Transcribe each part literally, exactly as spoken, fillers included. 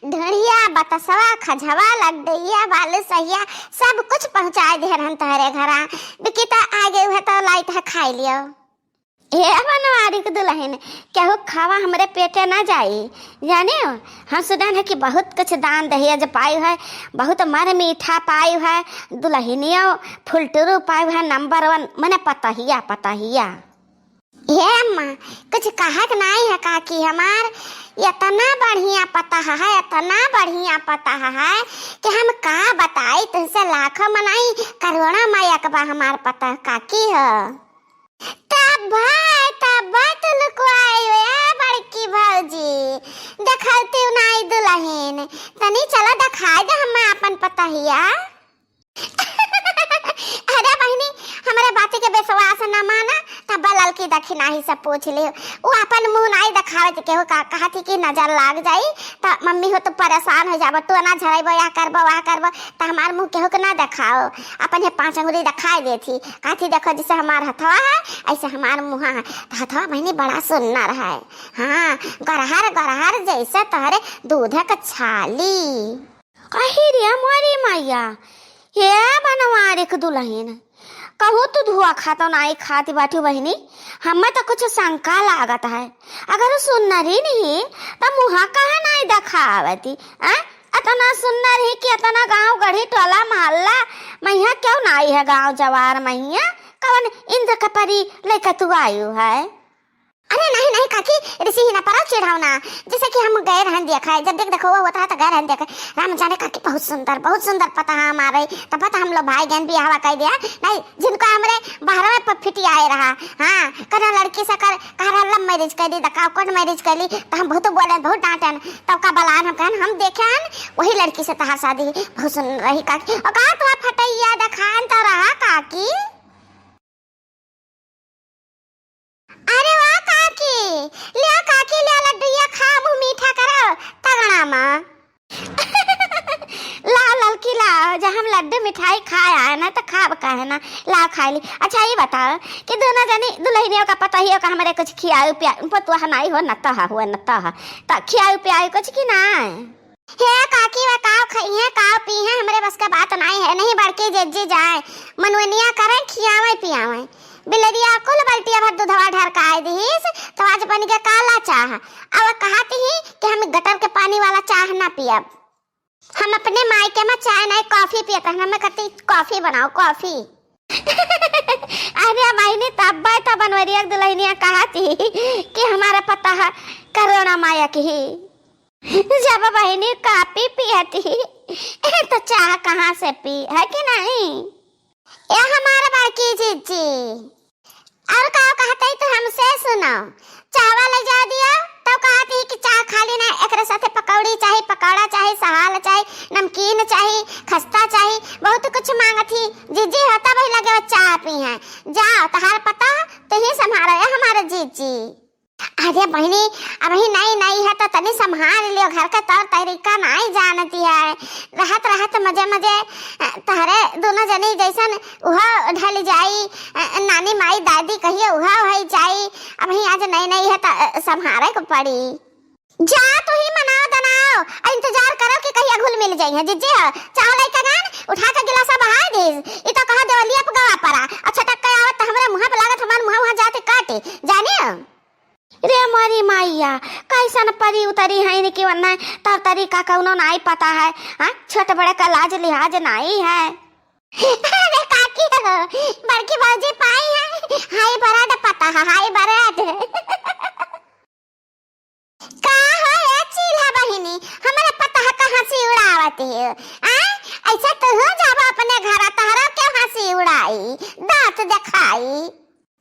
ढोढ़िया, बतसवा, खजवा, लड्डुइया, बालूसहिया, सब कुछ पहुँचाए दिहे रहन तोहरे घरा। बिकी त आ गई है तो लाइत है, खाई लियो। हे बनवारी के दुलहिन, केहू खावा हमरे पेटे ना जाई। जाने हो, हम सुनन है कि बहुत कुछ दान दहेज पाई है, बहुत मर मीठा पाई है, दुलहिनियो फुलटुरू पाई है, नंबर वन, मने पतहिया, पतहिया। हे अम्मा, कुछ कहत नाई है काकी हमार, इतना बढ़िया पतह है, इतना बढ़िया पतह है कि हम का बताई तुमसे, लाखों मनाई, करोड़ों में एक बा हमार पतह काकी हो। तब भाई, तब भाई तू लुकवाई ए बड़की भौजी, देखलती नाई दुलहिन, तनी चलो देखाई दे हमें अपन पतहिया। अरे बहिनी, हमरे बाती के विश्वास न माना, तब ललकी दखिनाही से पूछ लियो। वो अपन मुंह नाई देखावत केहू का, कहत ही कि नजर लाग जाई, त मम्मी हो तो परेशान हो जाबो, टोना झरैबो, या करबो, वह करबो, त हमार मुंह केहू के ना देखाओ। अपन ये पांच अंगुरी देखाई देती, कहती देखो जैसे हमार हथवा है, ऐसे हमार मुंह है। त हथवा बहिनी बड़ा सुन्नर है, हाँ, गरहर गरहर जैसे तोहरे दूध के छाली। अहि रे मोरी मैया, हे बनवारी के दुलहिन, कहूँ तू धुआ खातो नाई खाती बाटी बहिनी, हमें तो कुछ शंका लागत है। अगर उ सुन्नरी नहीं, त मुँहा काहे नाई देखावती? आ? अतना सुन्नर ही कि अतना गाँव गढ़ी टोला महल्ला मैया क्यों नाई है गाँव जवार मैया? कवन इंद्र का परी लेकर तू आयु है? अरे नहीं, नहीं काकी, रिसी ही ना परो चिढ़ाओ ना। जैसे कि हम गए रहन देखा है, जब देख देखो वो होता है तो गए रहन देखा है। राम जाने काकी बहुत सुंदर, बहुत सुंदर पता है हमारे। तब पता हम लोग भाई गहन बियाहवा कर दिया। नहीं, जिनको हमरे बहरवे पर फिटी आए रहा। हाँ, कना लड़की से कर, कह रहा love marriage कर ली, दका court marriage कर ली, तो हम बहुत बोले, बहुत डांटन। तब का बलान हम कहन, हम देखे हन, वही लड़की से तहार शादी बहुत सुंदर रही काकी। और कहा तुम्हारा फटैया देखान तो रहा काकी। अरे वाह काकी, लिया काकी, लिया लड्डुइया खा, मुँह मीठा करो, तगड़ा माँ। ला ललकी ला, जब हम लड्डू मिठाई खाए आए ना, तो खाब काहे ना, ला खाई ली। अच्छा, ये बताओ कि दोनों जनी दुलहिनियों का पतोहियों का हमरे कुछ खियाऊ पिया, पतुआ नाई हो, न तो हो, न तो हो, तो खियाऊ पियाऊ कुछ कि ना? हे काकी, वे काव खइहें, काव पीहें, हमरे बस का बात नाई है। नहीं बड़की जिज्जी जाए, मनवनिया करें, खियावे पियावे। बिलरिया कुल बल्टिया भर दूधवा ढरकाए दिहिस, तो आज बन गया काला चाह। अब कहत ही कि हम गटर के पानी वाला चाह ना पियब। हम अपने मायके में चाय नाई, coffee पियत हन, हमें कहती coffee बनाओ, coffee। अरे बहिनी, तब्बे तो बनवरिया के दुलहिनिया कहत ही कि हमारा पता है करुणा माया की ही। जब बहिनी coffee पियती, तो चाह कहाँ से पी, है कि नहीं? ए हमार बड़की जिज्जी, और का कहते तो हमसे सुनो, चाहवा ले जा दिया, तो कहती कि चाह खाली ना, एकरे साथे पकौड़ी चाही, पकौड़ा चाही, सहाल चाही, नमकीन चाही, खस्ता चाही, बहुत कुछ मांगत ही। जिज्जी होता वही लगे वो चाह पी हैं। जाओ, तहार पता, तुही संभालो, ए हमारे जिज्जी। अरे बहिनी, अबही नई नई है तो तनी संभाल लियो, घर के तौर तरीका नाई जानती है। रहत रहत मजे मजे, अ, तहरे दोनों जनी जैसन उहो ढल जाई, अ, नानी माई दादी कहिए उहो होई जाई। अबही आज नई नई है तो, अ, संभाले को पड़ी। जा तू ही मनाओ दनाओ, अ, इंतजार करो कि कहिया घुल मिल जाई है। जिज्जी हो, चाह लइका जान, उठा के गिलासा बहाई दीस। ई तो कहा देवलिया पे गवा पड़ा, अच्छा टक्का आवत तो हमरे मुँह पे लागत, हमार मुँह वहाँ जाते काटे, जानियो। रे मोरी माइया, कैसन परी उतरी है इनकी वन्ना, तर तरीका कौनो नाई पता है, हाँ? छोट बड़े का लाज लिहाज नाई है। अरे काकी हो, बड़की भौजी पाई है, high blood पता है, high blood। का हो ए चील्हा बहिनी, हमरा पता है कहाँ से उड़ावत है, आ? ऐसा तो हो जाबो अपने घर, तहरा के हँसी उड़ाई, दाँत देखाई।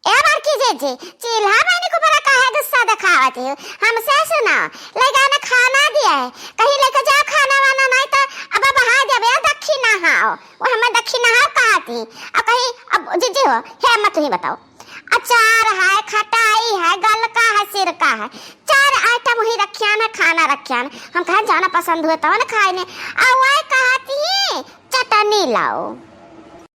ए बड़की जीजी, चील्हा बहिनी को बड़ा काहे गुस्सा दिखावत हो? हमसे सुना, लइका ने खाना दिया है, कहीं लेके जाओ खाना वाना, नहीं तो अब बहा देबे दक्षिणा हाओ, वो हमें दक्षिणा हाओ कहती। अब कहीं, अब जीजी हो, हे अम्मा तुही बताओ, अचार है, खटाई है, गलका है, सिरका है, चार item वही रखियान है, खाना रखियान। हम कहा जाना पसंद हुए तवन खाए ने, आ वही कहती चटनी लाओ।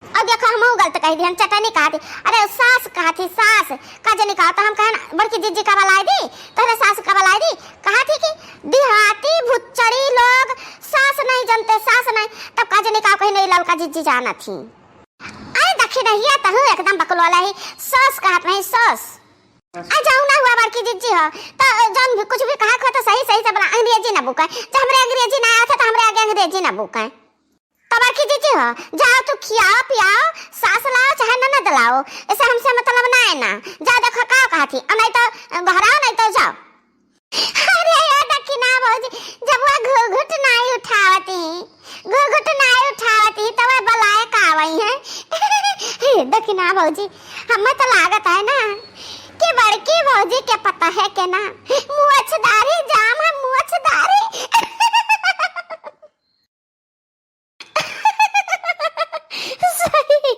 अब देखो, हमहू गलत कह दिहन, चटनी कहत ही। अरे, सास कहत ही, सास। का जनी कहत, हम कहन, बड़की जीजी का बलाई दी, तोहरे सास का बलाई दी। कहत ही कि दिहाती भुच्चड़ी टानत ही। अरे दखिनहिया, तहू एकदम बकलोल ही, सॉस कहत नहीं, सॉस। आ जाऊ ना हुआ बड़की जिज्जी हो, तो जौन भी कुछ भी कहा खो तो सही सही से बोला, अंग्रेजी ना बुकाए। जब हमरे अंग्रेजी ना आया था तो हमरे आगे अंग्रेजी ना बुकाए। तो बड़की जिज्जी हो, जाओ तू खियाओ पियाओ, सास लाओ चाहे ननद लाओ, इसे हमसे मतलब ना है ना। जाओ देखो का कहा थी, और नहीं तो घराओ, नहीं तो जाओ। अरे ये देखी ना भौजी, जब वह घुघुट नाई उठावती, घुघुट नाई उठावती, तो वह बलाए का आवई है। देखी ना भौजी, हमें तो लागत है ना कि बड़की भौजी के पता है के ना, मुछदारी जाम है, मुछदारी। सही,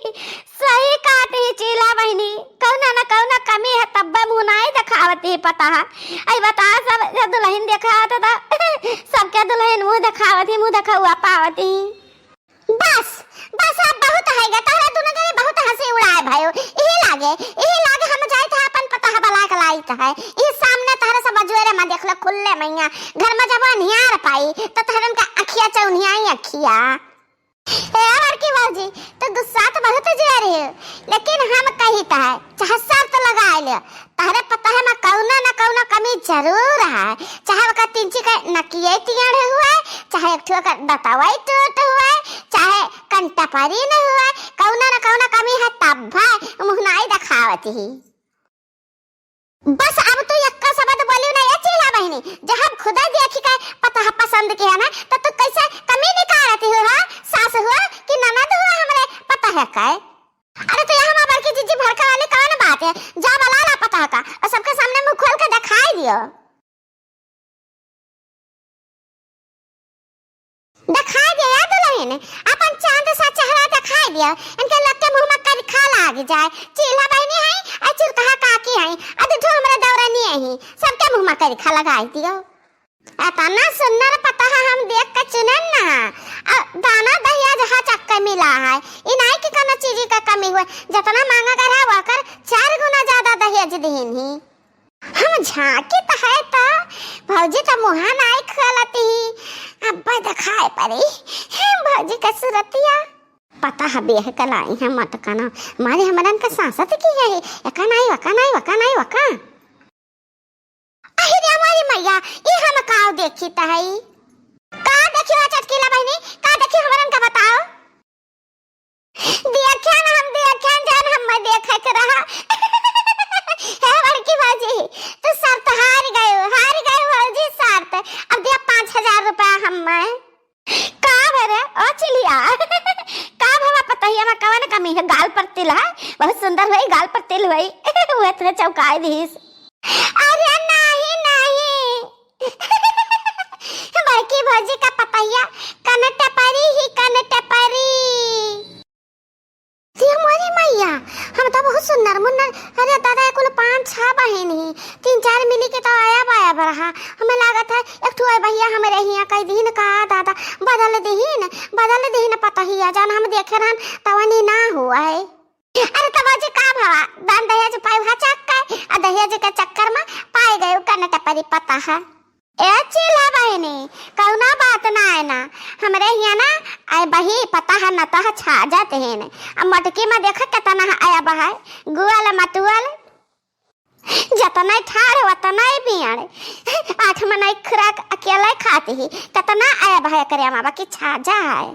सही कहत ही चीला बहिनी, कौना न कौना कमी है, तब्बे मुँह नाई देखावत ही पता है। आई बता, सब, सब दुलहिन देखावत है तो सबके दुलहिन मुँह देखावत ही, मुँह देखउआ पावत ही। बस, बस अब बहुत है गे, तहरा दुनो जने बहुत हँसी उड़ाए भयो। इही लागे, इही लागे हम जाइत है अपन पता है बलाए के लाइत है। इही सामने तहरा सब अजुएरे में देख लो, खुल्ले मइया। घर में जब अन्हियार पाई, तो तहरन का अखिया चौन्हियाई अखिया। ए बड़की भौजी, तू गुस्सा तो बहुत जुआ रही हो, लेकिन हम कही तो है, चाहे शर्त लगाए ले, तहरे पता है मैं कौनो न कौनो कमी जरूर है, चाहे ओकर तिनची के नकिये तियड़ हुए, चाहे एक ठो ओकर दतवई टूट हुए, चाहे कंटपरी न हुए, कौनो न कौनो कमी है, तब भाई मुँह नाई देखावत ही। बस अब तू यक्का शब्द बोलियो ना, ये चीला बहिनी, जे हम खुदा देखी के पता है पसंद किया ना, तो तू कैसे कमी निकालती हो, हाँ? सास हुआ कि ननद हुआ हमरे पता है काय? अरे तो यहाँ बड़की जिज्जी भड़का वाली कौन बात है? जा बला ला पता है का, और सबके सामने मुँह खोल के दिखाई दियो। दिखाई दे या दुलहिन, अपन चांद सा चेहरा दिखाई दियो। इनके लोग के मुँह में करिखा लाग जाए। चील्हा बहिनी है, आ चुरकहा काकी है, आ दुठो हमरे दौरनी है, सबके मुँह में करिखा लगाई दियो। इतना सुंदर पता है हम देख के चुनन ना, आ दाना दहिया जहाँ चक्के मिला है, इनाई की कोनो चीज का कमी हुए, जितना मांगा करा वकर चार गुना ज्यादा दहेज दीन ही। हम झांकी त है त भौजी त मुहा नाई खोलती। अब्बा देखाए परी भौजी के सूरतिया। पता है बेह कलाई है मटकना, मारे हमरन का सांसत की है, एका नाई वका नाई वका नाई वका। अहि रे हमारी मैया, ई हम काव देखी त है? का देखियो चटकीला बहिनी, का देखियो हमरन का बताओ? देखिया ना हम, देखिया जान हम मैं देखे के रहा। हे बड़की भौजी, तू शर्त हार गयो, हार गयो भौजी शर्त। अब दिया पाँच हजार रुपया हम मैं। का भरे ओ चिलिया? का भवा पतहिया में कवन कमी है? गाल पर तिल है, बहुत सुंदर हुई, गाल पर तिल हुई। वह तुहे चौकाई दीस। अरे नाही, नाही। बड़की भौजी का पतैया कनटपरी ही कनटपरी। ये मोरी मैया, हम तो बहुत सुन्नर मुन्नर, अरे दादा, ये कुल पाँच छह बहिन ही, तीन चार मिली के तो आया बाया बरहा। हमें लागत है एक ठो भैया हमरे हियाँ कई दिन का दादा बदल दिहिन, बदल दिहिन पतहिया, जौन हम देखे रहन तवनी ना हुआ है। अरे तो भौजी का भवा, दान दहेज पाई भा चक्कर, आ दहेज के चक्कर में पाई गयो कनटपरी पता है। ए चील्हा बहिनी, कौनो बात ना है ना, हमरे हियाँ ना आए बही पता है न तो छा जाते हैं ने। अब मटकी में देखा कितना है आया बहाय, गुअल मटुअल, जतना ठाढ़ वतना बियाड़, आठ मनई खुराक अकेले खाती ही, कितना आया बहाय करे माँ बाकी छा जा है।